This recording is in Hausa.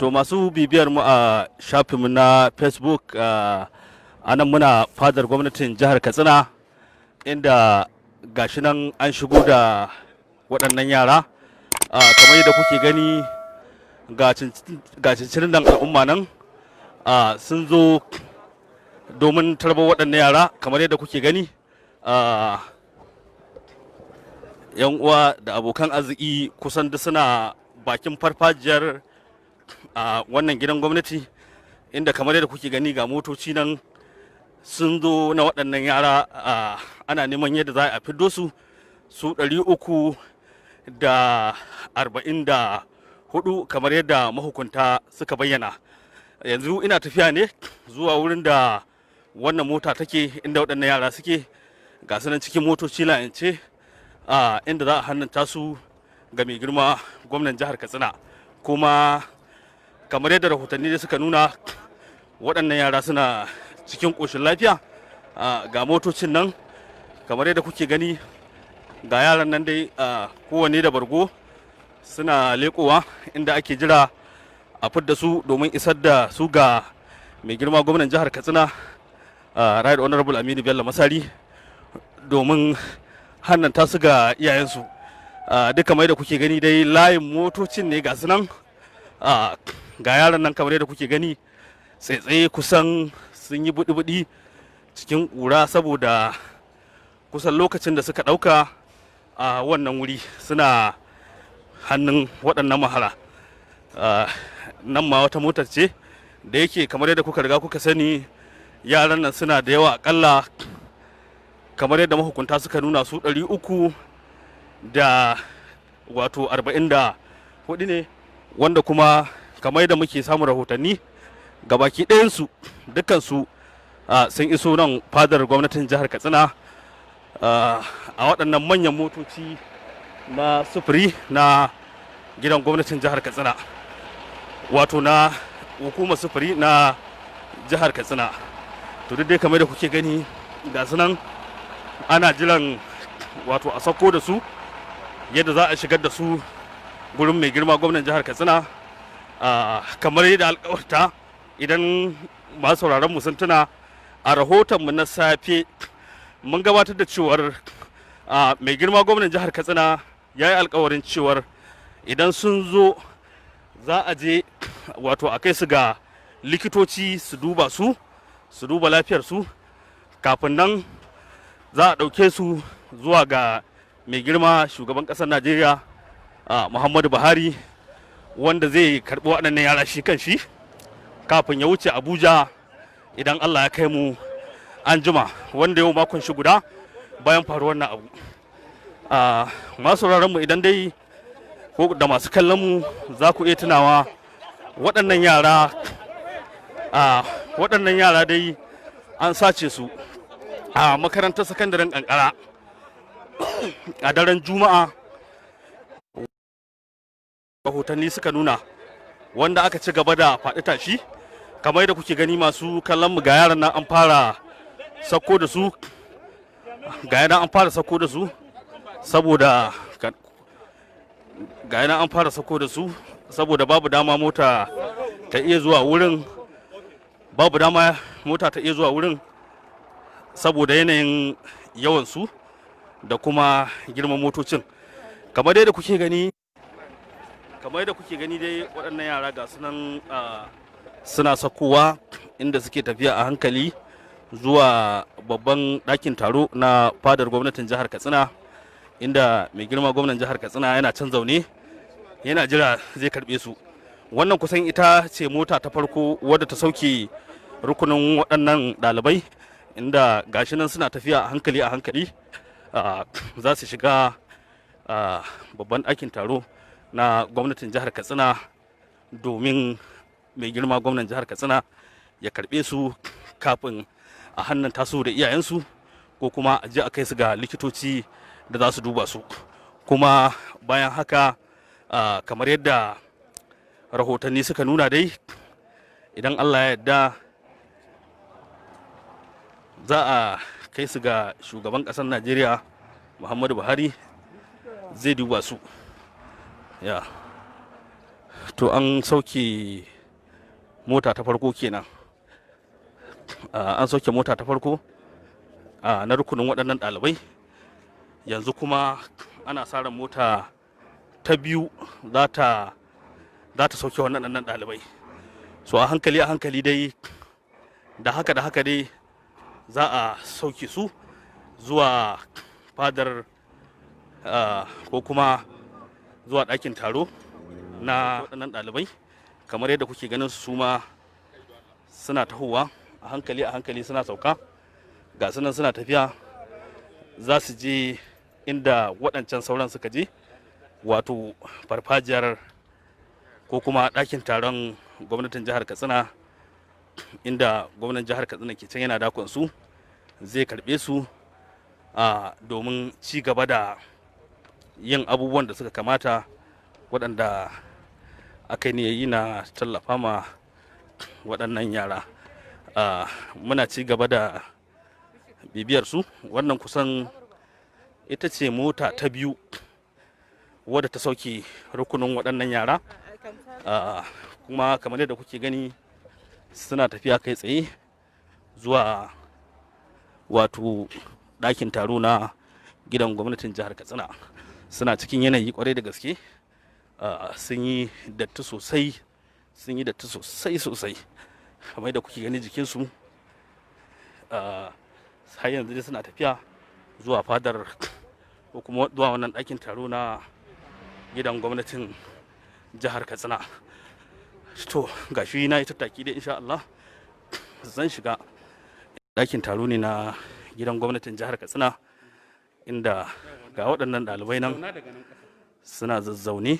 To masu bibiyar mu a shafinmu na Facebook, a nan muna fadar gwamnatin jihar Katsina, inda gashi nan an shigo da waɗannan yara. Kamar yadda kuke gani, ga cincirin nan al'umma nan sun zo domin tarbar waɗannan yara. Kamar yadda kuke gani, yan uwa da abokan arziki kusan duk suna bakin farfajiyar a wannan gidan gwamnati, inda kamar yadda kuke gani ga motoci nan sun zo na waɗannan yara. Ana neman yadda za a fiddo su, su 344, kamar yadda mahukunta suka bayyana. Yanzu ina tafiya ne zuwa wurin da wannan mota take, inda waɗannan yara suke. Ga su nan cikin motoci layance, inda za a hannunta su ga mai girma gwamnan jihar Katsina. Kuma kamar yadda rahotanni da suka nuna, waɗannan yara suna cikin ƙoshin lafiya. Ga motocin nan kamar yadda kuke gani, ga yaran nan dai, kowanne da bargo suna leƙowa, inda ake jira a fidda su domin isar da su ga mai girma gwamnan jihar Katsina, Right Honorable Aminu Bello Masari, domin hannanta su ga iyayensu. Duka mai da kuke gani dai layin motocin ne, ga su nan. Ga yaran nan kamar yadda kuke gani tsaitsaye, kusan sun yi buɗi-buɗi cikin ƙura saboda kusan lokacin da suka ɗauka a wannan wuri suna hannun waɗannan mahara. Nan ma wata motar ce. Da yake kamar yadda kuka riga kuka sani, yaran nan suna da yawa, akalla kamar yadda mahukunta suka nuna su ɗari uku da wato 44 ne, wanda kuma kamar yadda muke samun rahotanni, gabaki ɗayansu dukansu sun iso nan fadar gwamnatin jihar Katsina a waɗannan manyan motoci na sufuri na gidan gwamnatin jihar Katsina, wato na hukumar sufuri na jihar Katsina. To duk dai kamar da kuke gani, ga su nan ana jiran wato a sauko da su yadda za a shigar da su gurin mai girma gwamnan jihar Katsina, kamar yadda alkawarta. Idan masu sauraron mu sun tuna, a rahotonmu na safe mun gabatar da cewar mai girma gwamnan jihar Katsina ya yi alkawarin cewar idan sun zo za a je wato a kai su ga likitoci su duba su, su duba lafiyarsu, kafin nan za a ɗauke su zuwa ga mai girma shugaban ƙasar Najeriya, Muhammadu Buhari, wanda zai karɓi waɗannan yara shi kan shi kafin ya wuce Abuja idan Allah ya kai mu an jima, wanda yau makon shi guda bayan faruwar wannan abu. Masu mu idan dai ko da masu kallon mu za ku iya tunawa, waɗannan yara dai an sace su a makarantar sakandaren Kankara a daren Juma'a, rahotanni suka nuna, wanda aka ci gaba da faɗi tashi. Kamar yadda kuke gani, masu kallon mu, ga yaran nan an fara sauko da su, ga yaran an fara sauko da su saboda ga yaran an fara sauko da su saboda babu dama mota ta iya zuwa wurin, babu dama mota ta iya zuwa wurin saboda yanayin yawan su da kuma girman motocin. Kamar yadda kuke gani dai, waɗannan yara ga sunan suna sakowa, inda suke tafiya a hankali zuwa babban ɗakin taro na fadar gwamnatin jihar Katsina, inda mai girma gwamnan jihar Katsina yana can zaune yana jira zai karɓe su. Wannan kusan ita ce mota ta farko wadda ta sauke rukunin waɗannan ɗalibai, inda gashi nan suna tafiya a hankali a hankali, za su shiga babban ɗakin taro na gwamnatin jihar Katsina domin mai girma gwamnan jihar Katsina ya karɓe su kafin a hannun tasu da iyayensu, ko kuma a je a kai su ga likitoci da za su duba su. Kuma bayan haka, kamar yadda rahotanni suka nuna dai Idan Allah ya yarda, za a kai su ga shugaban ƙasar Najeriya Muhammadu Buhari, zai duba su. Ya to, an sauke mota ta farko kenan. An sauke mota ta farko na rukunin waɗannan ɗalibai. Yanzu kuma ana sa ran mota ta biyu za ta sauke waɗannan ɗalibai. So a hankali a hankali dai, da haka da haka dai, za a sauke su zuwa fadar ko kuma zuwa ɗakin taro na waɗannan ɗalibai. Kamar yadda kuke ganin su ma suna tahowa a hankali a hankali, suna sauka. Ga sunan suna tafiya, za su je inda waɗancan sauran suka je, wato farfajiyar ko kuma ɗakin taron gwamnatin jihar Katsina, inda gwamnan jihar Katsina ke can yana dakon su, zai karɓe su a domin ci gaba da yin abubuwan da suka kamata waɗanda aka yi na tallafa ma waɗannan yara. Muna ci gaba da bibiyar su. Wannan kusan ita ce mota ta biyu wadda ta sauke rukunin waɗannan yara. Kuma kamar yadda kuke gani, suna tafiya kai tsaye zuwa wato ɗakin taro na gidan gwamnatin jihar Katsina. Suna cikin yanayi kwarai da gaske. Sun yi datti sosai, sun yi datti sosai sosai, kamar yadda kuke gani jikinsu. Har yanzu dai suna tafiya zuwa fadar ko kuma zuwa wannan ɗakin taro na gidan gwamnatin jihar Katsina. To, gashi na yi tattaki dai, insha Allah zan shiga ɗakin taro ne na gidan gwamnatin jihar Katsina, inda ga waɗannan ɗalibai nan suna zazzaune.